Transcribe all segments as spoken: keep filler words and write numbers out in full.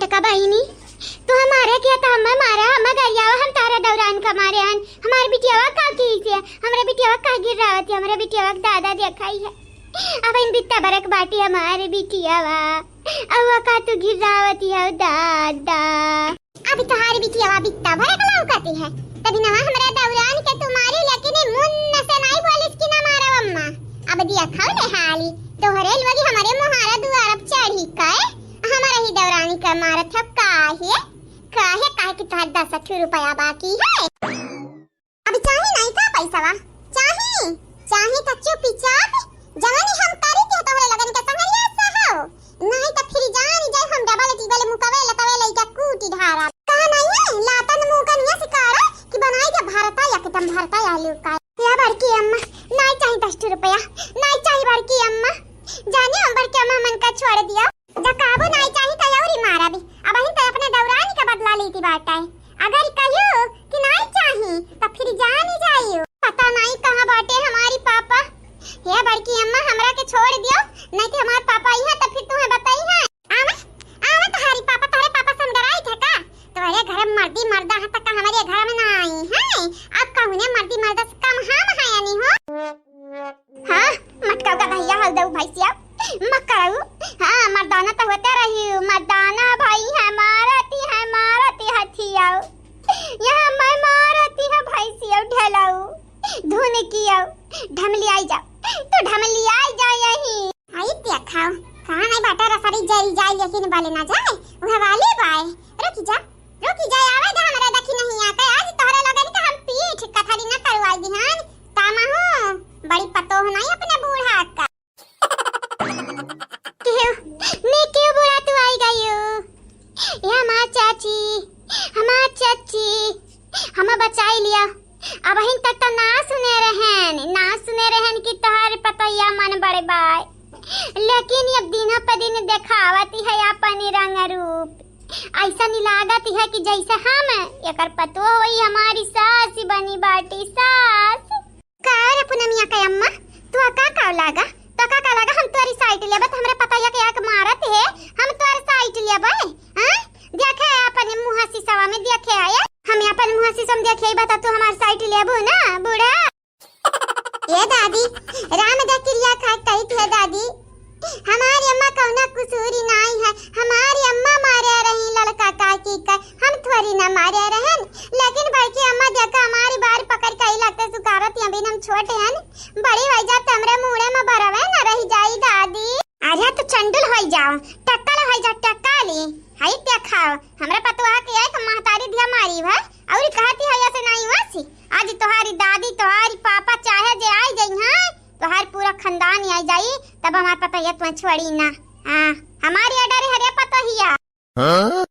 का बहिनी, तू हमारे किया तो हमें मारा, हमें गरियावा, हम तारा दौरान का मारे हन। हमारे बिटियावा का की से, हमरे बिटियावा का गिर्रावत है, हमरे बिटियावा के दादा देखाई है। अब इन बित्ता बरक बाटी हमारे बिटियावा, अवा का तू गिर्रावत है दादा। अभी तोहार बिटियावा बित्ता भरे का लौकती है, तभी नवा हमरा दौरान के तू मारी, लेकिन ई मुन्न से नहीं बोलिस कि ना मारब अम्मा। अब दिया खाओ ले हाली, तोहरे लोगी हमारे मुहारा दुआर अब चढ़ी के, हमारा ही दौरानी का मारत है। काहे? काहे, काहे कि तोहार दस ठो रुपया बाकी है। अब चाही नहीं का पैसवा? चाही, चाही तो चुपचाप जवानी हम करी के तोहरे लगन के संगरिया से हो, नहीं तो फिर जान जाए हम डबल टिबल मुकवे लतवे लइका कूटी ढारा। कहा नहीं है, लातन मुंह का निया सिकारा कि बनाई के भरता एकदम भरता आलू का। या बड़की अम्मा, नहीं चाही दस ठो रुपया, नहीं चाही बड़की अम्मा, जाने हम बड़की अम्मा मन का छोड़ दिया। जब काबू नहीं चाही तो औरी मारा भी, अब ही तो अपने दौरानी का बदला लेती बाटा है। अगर कहियो कि नहीं चाही तो फिर जान ही जाइयो। पता नहीं कहाँ बाटे हमारी पापा। हे बड़की अम्मा, हमरा के छोड़ दियो, नहीं तो हमार पापा आई है तो फिर तुम्हें बताई है। आवा, आवा, तुम्हारी पापा, तुम्हारे पापा संगराई थे का? तुम्हारे घर में मर्दी मर्दा है तो का हमारे घर में ना आई है? अब कहूँ ने मर्दी मर्दा से कम हम है यानी हो? हाँ, मटकाऊ का भैया हल दऊ भैंसिया, मक्कड़ऊ। हाँ, मर्दाना तो होते रही, मर्दाना भाई है, मारती है, मारती हथियाऊ। यहाँ मैं मारती है भैंसिया ढेलाऊ, धुन कियाऊ, ढमलियाई जा, तू ढमलियाई जा यहीं। आई देखा, कहाँ नहीं बाटा रसरी जरी जाए, लेकिन बले ना जाए, वह वाली बाय। रुकी जा, रुकी जा, आवे दा हमरा दखी नहीं आके, आज तोहरे लगन का हम पीठ कथरी न करवाई दिहन, तामा हो, बड़ी पतोह नहीं अपने बूढ़ा का। क्यों? मैं क्यों बुरा तू आई गई हो? ये हमार चाची, हमार चाची, हमें बचाई लिया। अबहिन तक तो ना सुने रहन, ना सुने रहन कि तोहर पतोहिया मन बड़े बाय। लेकिन अब दिन पे दिन देखावत है अपन रंग रूप। ऐसा नहीं लागत है कि जैसे हम एकर पतोह होई, हमारी सास बनी बाटी सास। का रे पूनमिया के अम्मा, तू का का लागा? तो का का लागा? हम तोरी साइड लेबे, तो हमरे पतोहिया के आके मारत है, हम तोर साइड लेबे, हाँ? देखे अपन मुँह शीशवा में देखे आए, हम अपन मुँह शीशा में देखे ही बता, तू हमार साइड लेबू ना बूढ़ा? ए दादी, राम दा किरिया खा कही थे दादी, हमारी अम्मा कौना कुसूरी नाई है, हमारी अम्मा मारे रही ललका काकी का, हम थोड़ी ना मारे रहन, लेकिन बड़की अम्मा देखा हमारी बार पकड़ के ही लगते सुकारत, अभी हम छोटे हन, बड़ी हो जात हमरे मुड़े में बरवे न रह जाई दादी। अरे तो चंडुल हो जाओ, टक्कल हो जा, टक्कली, हाई देखाओ, हमरा पतोहा के एक महतारी दिया मारी है, और कहती है ऐसे नहीं वैसी, आज तोहारी दादी, तोहारी पापा चाहे जे आई जाई हैं, तोहार पूरा खानदान आई जाई, तब हमार पतोहिया तुम्हें छोड़ी ना। हाँ, हमारी order है रे पतोहिया। हाँ?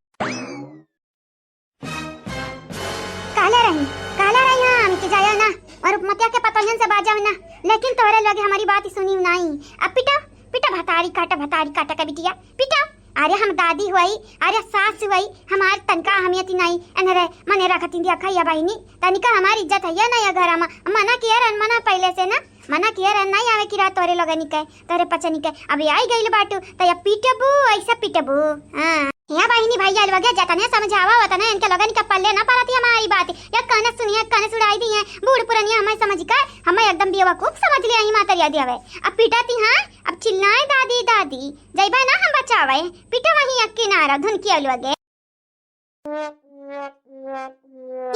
कहले रही, कहले रही हम कि जायो ना, और उपमतिया के पतोहियन से बाजो ना, लेकिन तोहरे लोग हमारी बात ही सुनी नहीं। अब पिटा, पिटा भतारी काटा, भतारी काटा का बिटिया, पिटा। अरे हम दादी हुई, अरे सास हुई, हमार तनका अहमियत ही नहीं, अनरे मने रखती दिया खाइया बहिनी, तनिका हमारी इज्जत है ये नहीं घर में, मना किया रहन, मना पहले से ना, मना किया रहन, नहीं आवे कि रात तोरे लोगनी के, तोरे पचनी के, अबे आई गइल बाटू, तो या पीटबू, ऐसा पीटबू, हाँ। या बहिनी भैया लोग, जतने समझावा, वतने इनके लोगन के पल्ले ना पड़ती हमारी बात, या कान सुनिए, कान सुड़ाई दिए, बूढ़ पुरनिया हमें समझ के, हमें एकदम बेवकूफ समझ लिया ही मातरिया दियावे, अब पीटती हाँ, अब चिल्लाए दादी, दादी, जइबा ना हम बचावे, पीटा वहीं एक किनारा, धुनकिया लोगे।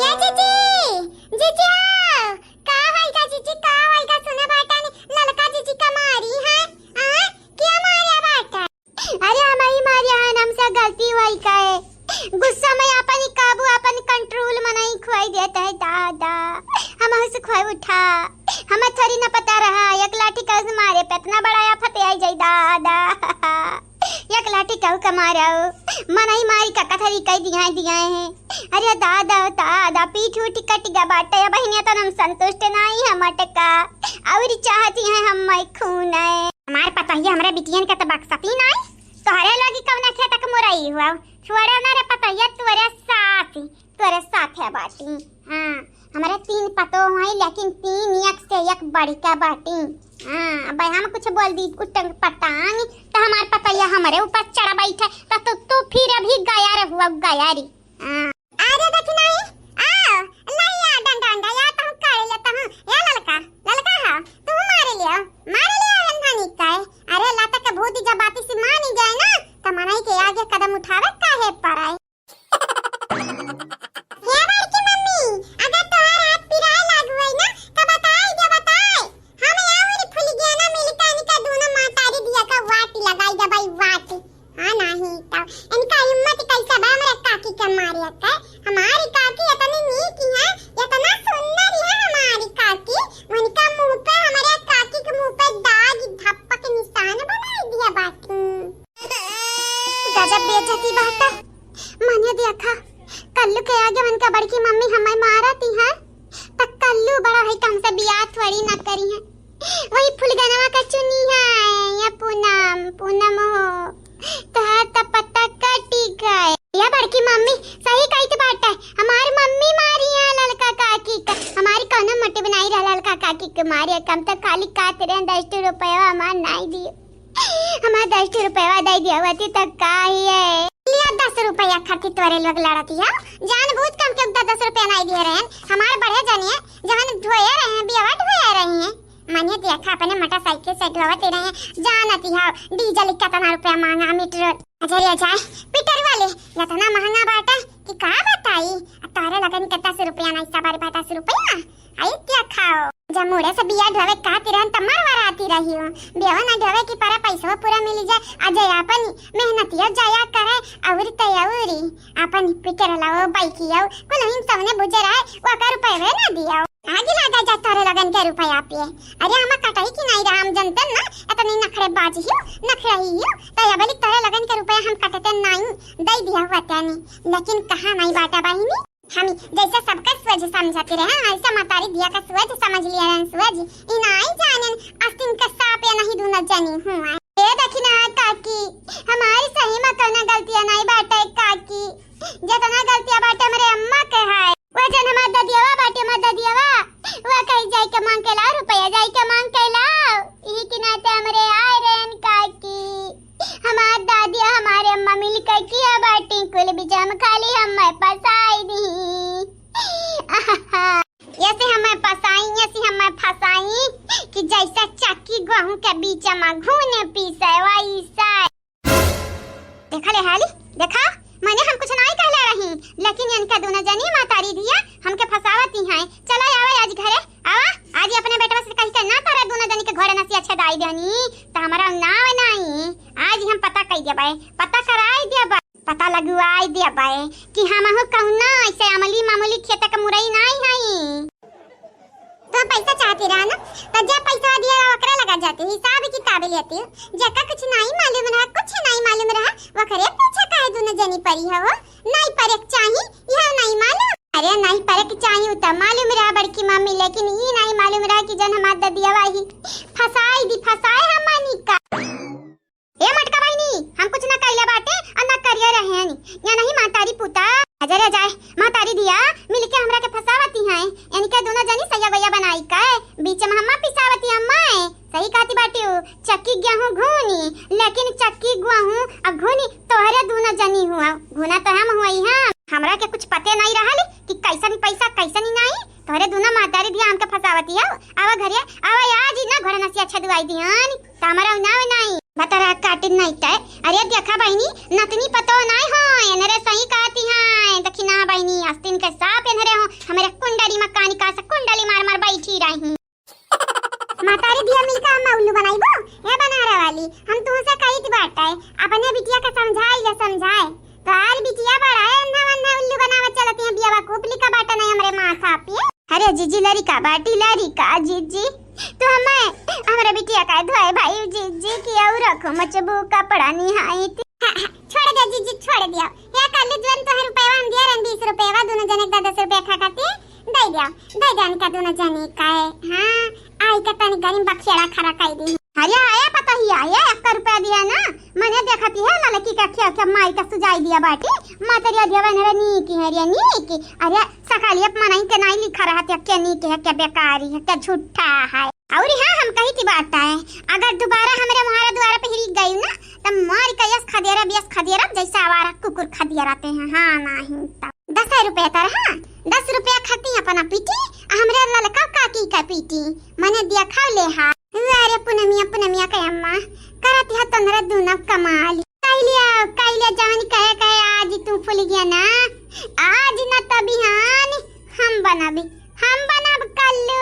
या जीजी, जीजी आओ। का होइगा जीजी, का होइगा? सुने बाटा ने ललका जीजी का मारी है। आ? क्या मारा बाटा? अरे हम ही मारे हैं, हमसे गलती हुई का है। गुस्सा में अपन ही काबू, अपन control में नहीं खोई देता है दादा। हम उसे खोई उठा, हमें थोड़ी ना पता रहा, एक लाठी का उसे मारे पे इतना बड़ा आफत आई जाई दादा। एक लाठी कहू का मारा हो, मनई मारी का कथरी कई दिया दिया है। अरे दादा, दादा, पीठ उठ कट गया बाटे, अब बहिनिया तो हम संतुष्ट नहीं है मटका, और चाहती हैं हम मैं खून है। हमारे पतोहिया हमरे बिटियन के तो बक्सती नहीं, तोहरे लोगी कौन खेत के मुरई हुआ, छोड़े ना रे पतोहिया, तोरे साथ, तोरे साथ है बाटी। हाँ, हमारे तीन पतोह हैं, लेकिन तीन एक से एक बढ़ के बाटी। हाँ, अब हम कुछ बोल दी, उटंग पटांग, तो हमार पतैया हमरे ऊपर चढ़ बैठे, तो तू, तू फिर अभी गया रहुआ, गया री। हाँ। अरे दखिनाई, आ, लइया डंडा, डंडा, या तो हम काढ़ लेता हूँ, या ललका, ललका हा, तू मारे लियो, मारे लियो, हम धानी का है। अरे लाता के भूत जब बाती से मानी जाए ना, तो मनई के आगे कदम उठावे काहे पड़े। हे बड़की मम्मी, अगर तोहार हाथ पिराए लाग होई ना, त बताई दे, बताई। हम अउरी फुलगेना मिलके इनका दोनों महतारी धिया का वाटी लगाई देबई, वाटी। हाँ, नाही तो इनका हिम्मत कैसे बा हमरा काकी के मारे के? हमारी काकी इतनी नीक है, इतना सुंदर है हमारी काकी, उनका मुंह पे, हमारे काकी के मुंह पे दाग धब्बा के निशान बनाई दिया बाटी। गजब बेइज्जती बाटे। मने देखा, कल्लू के आगे उनका बड़की मम्मी हमें मारती है, त कल्लू बड़ा है, हमसे बियाह थोड़ी ना करी है। वही फुलगनवा का चुनी है, या पूनम, पूनम हो, तोहार त पता कटी गए। या बड़की मम्मी सही कहत बाटे, हमार मम्मी मारी है ललका काकी का, हमारी कौनो मोटिव नहीं रहा ललका काकी के मारे, कम तो खाली कहत रहे दस ठो रुपया हमार नहीं दियो। हमार दस ठो रुपया दे दिया होती त का ही है? लिया दस रुपया खातिर तोरे लोग लड़ती है। जानबूझ के हमके दस दस रुपया नहीं दिए रहे। हमार बढ़े जानिए, जवन ढोए रहे हैं, बियावा ढोए रही हैं। मने देखा अपने मोटरसाइकिल से ढोवत रहे हैं। जानती हो, डीजल कितना रुपया महंगा मीटर। अजय अजय, पीटर वाले, इतना महंगा बाटे कि का बताई? आ तोरे लगन के दस रुपया नहीं, सवारी बा दस रुपया। आई क्या खाओ? जब मुड़े से बिया ढोवे खातिर रहन त मरवराती रही हो। बियावा ना ढोवे की परा पैसवा पूरा मिल जाए, आ जाए आपन मेहनतिया जाया करे, अउरी त अउरी आपन पिटर लाओ, बाइकियो, कुल हिन सवने बुझे रहे, वो का रुपये ना दियो। आगे लगा जा तोरे लगन के रुपया पे। अरे हम कटाई की नहीं रहा, हम जनते ना, इतनी नखरे बाजी हो, नखरही हो, त अबली तोरे लगन के रुपया हम कटते नहीं, दे दिया हुआ तनी, लेकिन कहाँ नहीं बाटा बहिनी। हम जैसे सबका सोझ समझती रहे, ऐसे मतारी दिया का सोझ समझ लिया रहन सोझ। ई नाई जानन अस्तिन के साँप या नहीं दूनो जनी हुआ। ए दखिना काकी, हमारी सही में कौनो गलतिया नहीं बाटे काकी, जितना गलतिया बाटे हमरे अम्मा के है। वो जन हमार ददियावा बाटे, हमार ददियावा, वो कहीं जाई के मांग के लाओ रुपया, जाई के मांग के लाओ। ई के नाते हमरे आए रहन काकी। हमार दादी हमारे अम्मा मिल के किया बाटी कुल बिजम खाली हमें फसाई दी। ऐसे हमें फसाई, ऐसे हमें फसाई कि जैसे चक्की गेहूं के बीच में घूने पीसे वैसे। देखा ले हाली, देखा, मैंने हम कुछ नहीं कहले रही, लेकिन इनका दोनों जनी मातारी दिया हमके फसावती हैं। चला आवा आज घरे, आवा, आज ही अपने बेटवा से कही के ना तारा दोनों जनी के घोड़े नसी अच्छा दाई देनी, तो हमारा नाव नहीं, आज ही हम पता कई देबे, पता कराई देबे, पता लगवाई देबे कि हम हो कौना ऐसे अमली मामूली खेत के मुरई नहीं हई। तो पैसा चाहती रहा ना, तो जब पैसा दिया रहा, ओकरा लगा जाती, हिसाब किताब लेती, जेका कुछ नहीं मालूम रहा, कुछ नहीं मालूम रहा, ओकरे पीछे काहे दोनों जनी पड़ी हो? नहीं परे के चाही, यह नहीं मालूम। अरे नहीं परे के चाही, उ त मालूम रहा बड़की मम्मी, लेकिन ई नहीं मालूम रहा कि जन हमार ददियावा ही फसाई दी, फसाए हमनी का। ए मटका बहिनी, हम कुछ ना कइले बाटे और ना करिए रहे हनी। या नहीं महतारी पुता। अजय रे जाए, महतारी दिया मिलके हमरा के फसावती हैं। इनके दोनों जनी सैया गैया बनाई के बीच में हम्मा पिसावती अम्मा। सही कहती बाटी उ, चक्की गेहूं घूनी, लेकिन चक्की गेहूं आ घूनी तोहरे दोनों जनी हुआ। घूना तो हम हुई हम। हमरा के कुछ पते नहीं रहल कि कैसन पैसा कैसन नहीं। तोहरे दोनों महतारी दिया हमके फसावती हो। आवा घरे, आवा आज ही ना घोड़ा नसिया छदुआई दिहन। त हमारा नाव नाई। भतरा काटिन नाई तय। अरे देखा बहिनी, नतनी पतो नाई हो, एनरे सही कहती हैं। देखी ना बहिनी, आस्तीन के साँप एनरे हो, हमरे कुंडली में कानी का से कुंडली मार मार बैठी रही। महतारी दिया मिलकर हम उल्लू बनाइबो? ए बनारा वाली, हम तुमसे कही थी बात है, अपने बिटिया का समझाई ले समझाए। तो आज बिटिया बड़ा है, अन्ना वन्ना उल्लू बनावत चलती है, बिया वकूफ लिखा बाटा नहीं हमरे माथा पे। अरे जीजी लड़िका बाटी लड़िका जीजी, तू हमें हमरे बिटिया का धोए भाई जीजी की और रखो मचबू कपड़ा निहाई थी। छोड़ दे जीजी, छोड़ दिया। हे कल्लू जुअन तोहर रुपया हम दिया रन बीस रुपया, दोनों जने का दस रुपया खा खाते दे दिया, दे दिया इनका दोनों जने का है। हाँ, आई का तनी गरीब बखेड़ा खड़ा कर दी। अरे आया पता ही आया, एक रुपया दिया ना, मैंने देखा थी है लड़की का क्या क्या माई का सुझाई दिया बाटी, मातरिया दिया बन रे नी की है रे नी की। अरे सकालिया मनई के नाई लिखा रहा था, क्या नीक है, क्या बेकारी है, क्या झूठा है। अउर हाँ, हम कही थी बात है, अगर दोबारा हमरे मुहारा द्वारा पे हिरिक गई ना, तब मार के यस खदेरब, यस खदेरब, जैसे आवारा कुकुर खदेरते हैं। हाँ, नहीं तब दस रुपया तर, हाँ, दस रुपया खाती अपना पीटी, आ हमरे ललका काकी का पीटी, मने दिया खा ले हा। अरे पुनमिया, पुनमिया के अम्मा, करत है तोहरे दूनो कमाल। कैलिया, कैलिया जवन कहे, कहे आज तू फूल गया ना, आज न त बिहान हम बनब, हम बनब कल्लू